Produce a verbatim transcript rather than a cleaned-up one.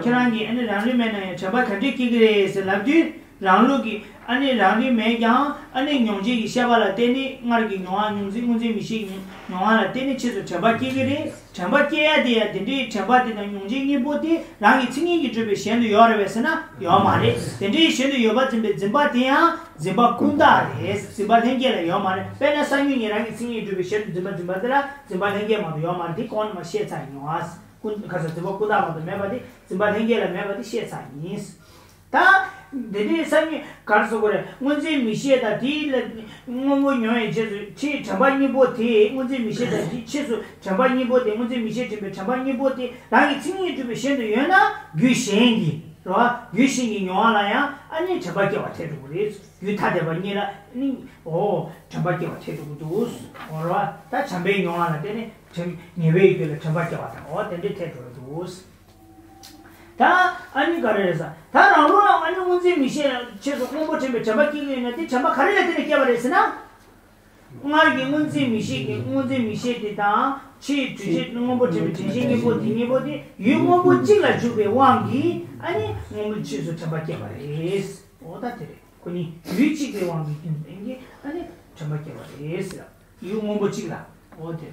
ཁྱེད་རང་གིས་ཨ་ནི་རང་རིག་མེད་ན་ཡང་དྲན་པ་ག་འདྲས་སྐྱེ་གི་རེད་ཟེར་ལབ་དུས། རང་ལུགས་ཀྱི་ཨ་ནི་རང་རིག་མེད་ཀྱང་ཨ་ནི་མྱོང་བྱེད་ཀྱི་ཤེས་པ་ལ་བརྟེན་ནས། སྔར་གྱི་མྱོང་བ་མྱོང་འཛིན་སྔོ་འཛིན་མིག་ཤེས་ཀྱི་མྱོང་བ་ལ་བརྟེན་ནས་ཕྱིས་སུ་དྲན་པ་སྐྱེ་གི་རེད། དྲན་པ་སྐྱེ་ཡ་དེ་ཡང་དེ་འདྲའི་དྲན་པ་དེ་དང་མྱོང་བྱེད་གཉིས་པོ་དེ་རང་གི་མཚན་ཉིད་ཀྱིས་གྲུབ་པའི་གཞན་དུ་ཡོད་རེད་པས་ཟེར་ན་ཡོད་མ་རེད། དེ་འདྲའི་གཞན་དུ་ཡོད་པ་འཛིན་པའི་འཛིན་པ་དེ་ཡང་འཛིན་པ་ཀུན་བརྟགས་རེད། འཛིན་པ་ལྷན་སྐྱེས་ལ་ཡོད་མ་རེད། དཔེར་ན་སང་ཉིན་ངས་རང་གི་མཚན་ཉིད་གྲུབ་པའི་གཞན་དུ་འཛིན་པ་འཛིན་པ་དེ་ལ་འཛིན་པ་ལྷན་སྐྱེས་མ་གཏོགས་ཡོད་མ་རེད། དེ་གོང་ནས་མར་བཤད་ཚར་ཡིན་ནོ། ཀུན། ག་ས། འཛིན་པ་ཀུན་བརྟགས་མ་གཏོགས་མེད་པ་དེ་འཛིན་པ་ལྷན་སྐྱེས་ལ་མེད་པ་དེ་བཤད་ཚར་ཡིན། ད་འདི་འདྲའི་སང་ཉིན་ག་རེ་ཟེར་དགོས་རེད། སྔོ་འཛིན་མིག་ཤེས་དང་དེའི་ལ་སྔོན་པོ་མྱོང་བའི་རྗེས་སུ་ཕྱིའི་དྲན་པ་གཉིས་པོ་དེ། སྔོ་འཛིན་མིག་ཤེས་དང་དེའི་ཕྱིས་སུ་དྲན་པ་གཉིས་པོ་དེ། སྔོ་འཛིན་མིག་ཤེས་དྲན་པའི་དྲན་པ་གཉིས་པོ་དེ་རང་གི་མཚན་ཉིད་གྲུབ་པའི་གཞན་དུ་ཡོད་ན། རྒྱུད་གཞན་གྱི་རེད་བ། རྒྱུད་གཞན་གྱི་མྱོང་བ་ལ་ཡང་ཨ་ནི་དྲན་པ་སྐྱེ་བ་ཐལ་འགྲོ་གི་རེད། རྒྱུད་ཐ་དད་པ་གཉིས་ལ་ཨ་ནི། འོ། དྲན་པ་སྐྱེ་བ་ཐལ་འགྲོ་གི་འདུག་འོ་རེད་བ། ད་བྱམས་པའི་མྱོང་བ་ལ་བརྟེན་ནས་དྲན། ངེས་པའི་རྒྱུད་ལ་དྲན་པ་སྐྱེ་བ་དང་། འོ་དེ་འདྲའི་ཐལ་འགྲོ་གི་འདུག་ད་ཨ་ནི་ག་རེ་རེད་ཟེར། ད་རང་ལུགས་ལ་ཨ་ནི་སྔོ་འཛིན་མིག་ཤེས་ཕྱིས་སུ་སྔོན་པོ་དྲན་པའི་དྲན་པ་སྐྱེ་གི་ཡོད་ན། དེ་དྲན་པ་ག་རེ་ལ་བརྟེན་ནས་སྐྱེས་པ་རེད་ཟེར་ན། སྔར་གྱི་སྔོ་འཛིན་མིག་ཤེས་ཀྱི། སྔོ་འཛིན་མིག་ཤེས་དེ་དང་ཕྱིའི་འདུ་བྱེད་སྔོན་པོ་དྲན་པའི་དྲན་ཤེས་གཉིས་པོ་དེ། གཉིས་པོ་དེ་ཡུལ་སྔོན་པོ་གཅིག་ལ་འཇུག་པའི་དབང་གིས་ཨ་ནི་སྔོན་པོ་ཕྱིས་སུ་དྲན་པ་སྐྱེས་པ་རེད། འོ་ད་དེ་རེད། ཁོ་གཉིས་ཡུལ་གཅིག་པའི་དབང་གིས་རྒྱུན་ལྡན་གྱི་ཨ་ནི་དྲན་པ་སྐྱེས་པ་རེད་ཟེར། ཡུལ་སྔོན་པོ་གཅིག་ལ། འོ་དེ།